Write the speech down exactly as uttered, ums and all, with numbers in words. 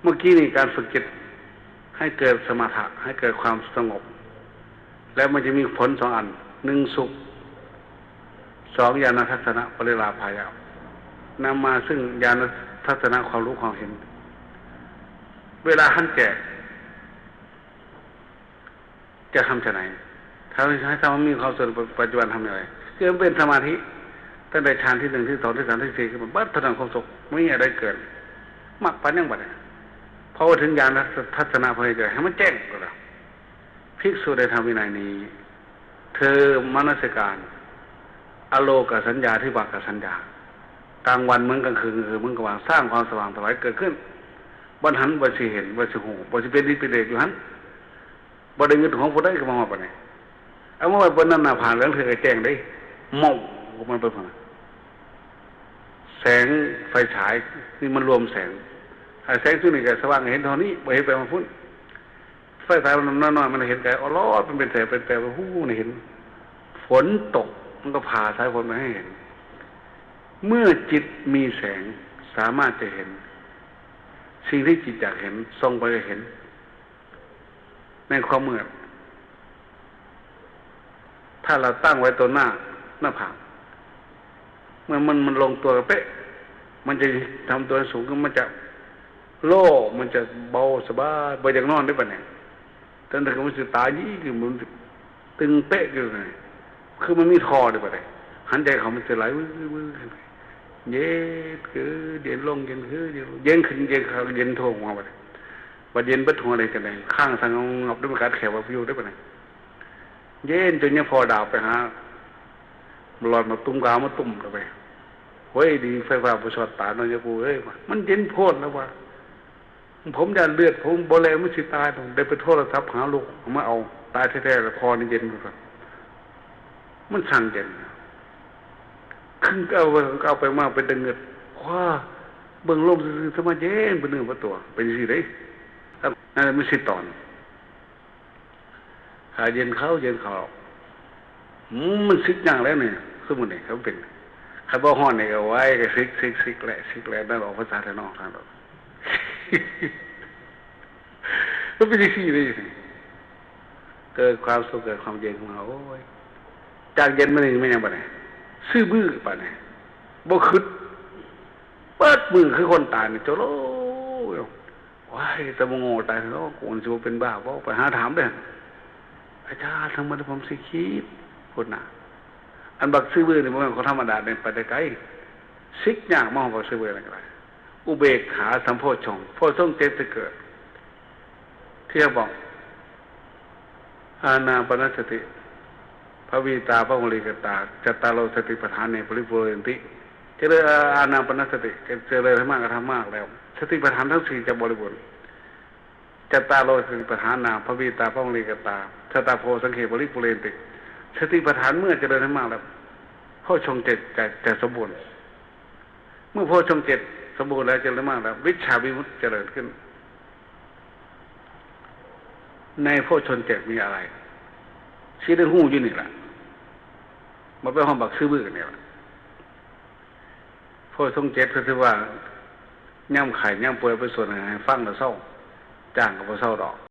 เมื่อกี้นี่การฝึกจิตให้เกิดสมถะ ให้เกิดความสงบ แล้วมันจะมีผลสองอัน หนึ่งสุข สองญาณทัศนะปริลาภายะ นำมาซึ่งญาณทัศนะความรู้ความเห็น เวลาหันแก่ จะทำจะไหน ถ้าให้ทำให้มีความสุขปัจจุบันทำอย่างไร คือมันเป็นสมาธิ ตั้งแต่ฌานที่หนึ่ง ที่สอง ที่สาม ที่สี่ ขึ้นมาบัดเท่านั้นความสุข ไม่มีอะไรเกิน มากปานยังบัดเนี่ย เพราะว่าถึงญาณทัศนะพระนิจจัยให้มันแจ้งก็แล้ว ภิกษุในธรรมวินัยนี้ เธอมนสิการ อโลกสัญญา ทิพากสัญญา กลางวันเหมือนกลางคืน กลางคืนเหมือนกลางวัน สร้างความสว่างไสวเกิดขึ้น บ่หัน บ่สิเห็น บ่สิฮู้ บ่สิเป็นฤทธิ์เป็นเดชอยู่หัน บ่ได้เงินของผู้ใดก็มาฮอดปานนี้ เอามาไว้บนนั้นหน้าผาเหลืองเธอก็แจ้งเด้ เมามันไปพุ่นน่ะ แสงไฟฉายนี่มันรวมแสง ไอ้แสงตัวนี้ก็สว่างเห็นเท่านี้ บ่เห็นไปมาพุ่น ไฟฉายมันน้อยๆ มันเห็นไกล อ๋อ ลอดมันเป็นแสงเป็นแปลว่า ฮู้ นี่เห็น ฝนตก มันก็ผ่าสายฝนมาให้เห็น เมื่อจิตมีแสง สามารถจะเห็น สิ่งที่จิตอยากเห็น ส่องไปก็เห็น ในความมืด ถ้าเราตั้งไว้ตัวหน้า หน้าผาก เมื่อมัน มันลงตัวเป๊ะ มันจะทำตัวสูงขึ้น มันจะโล่ง มันจะเบาสบาย บ่อยากนอนได้ปะเนี่ย แต่ถ้ามันสิตายยี่คือมันตึงเป๊ะอยู่ไง คือมันมีท่อได้ปะเนี่ย หันใจเขามันจะไหลวื้อวื้อขึ้นไป เย็นคือเย็นลง เย็นคือเย็นลง เย็นขึ้น เย็นขึ้น เย็นทั่วหัวปะเนี่ย บัดเย็นเบิดหัวเลยจังได๋ ข้างทางงับด้วยประกาศแขวว่าอยู่ได้ปะเนี่ย เย็นจนเนี่ยพอดาวไปหา หลอดมาตุ้มกาวมาตุ้มเข้าไป เฮ้ย ดีไฟฟ้าบ่ช็อตตาเนาะ ยากูเอ้ย มันเย็นโพดแล้วว่า ผมย่านเลือดผมบ่แลมันสิตาย ได้ไปโทรศัพท์หาลูก มาเอา ตายแท้ๆ แล้วพอนี่เย็นอยู่ครับ มันสั่งเย็น คือเอาไป เอาไปมาเป็นตะเงิด คว้า เบิ่งลมซื่อๆ สมาเย็นเป็นเนื้อเป็นตัว เป็นจังซี่เด้ ครับ นั่นแหละมันสิตอน หาเย็นเขา เย็นเขา อืม มันสิกอย่างแล้วเนี่ย คือมื้อนี้เขาเป็น คันบ่ฮ้อนนี่ก็ไว้ก็สิก สิก สิกแหละ สิกแหละ นั่นออกภาษาไทยนอกทางดอก มันเป็นจังซี่เลย เกิดความสุข เกิดความเย็นขึ้นมา โอ้ย จากเย็นมานี่แม่นหยังบัดนี้ ซื่อบื้อบัดนี้ บ่คิด เบิดมื้อคือคนตายนี่ โจโล ว้าย แต่บ่โง่ตายเนาะ กูสิบ่เป็นบ้าบ่ ไปหาถามเด้อ อาจารย์ ทำไมผมสิคิด พุ้นน่ะ อันบักซื่อบื้อนี่บ่แม่นคนธรรมดาเด้ ไปแต่ไกล สิกยากมาฮอดบักซื่อบื้อนั่นก็ได้ อุเบกขาสัมโพชฌงค์ โพชฌงค์เจ็ดจะเกิด ที่เขาบอก อานาปานสติ ภวิตา ภวลีกตา จัตตาโรสติปัฏฐาเน ปริปุเรนติ เจริญอานาปานสติ เจริญให้มาก กระทำมากแล้ว สติปัฏฐานทั้งสี่จะบริบูรณ์ จัตตาโรสติปัฏฐานา ภวิตา ภวลีกตา สตาโพ สังเข ปริปุเรนติ สติปัฏฐานเมื่อเจริญให้มากแล้ว โพชฌงค์เจ็ดจะ จะสมบูรณ์ เมื่อโพชฌงค์เจ็ดสมบูรณ์แล้ว เจริญมากแล้ว วิชชาวิมุตติเจริญขึ้น ในโพชฌงค์เจ็ดมีอะไร สิได้ฮู้อยู่นี่ล่ะ บ่ไปฮอดบักซื่อบื้อนี่ล่ะ โพชฌงค์เจ็ดก็คือว่า ยามไข้ยามป่วยไปสวดให้ฟังแล้วเซา จ้างก็บ่เซาดอก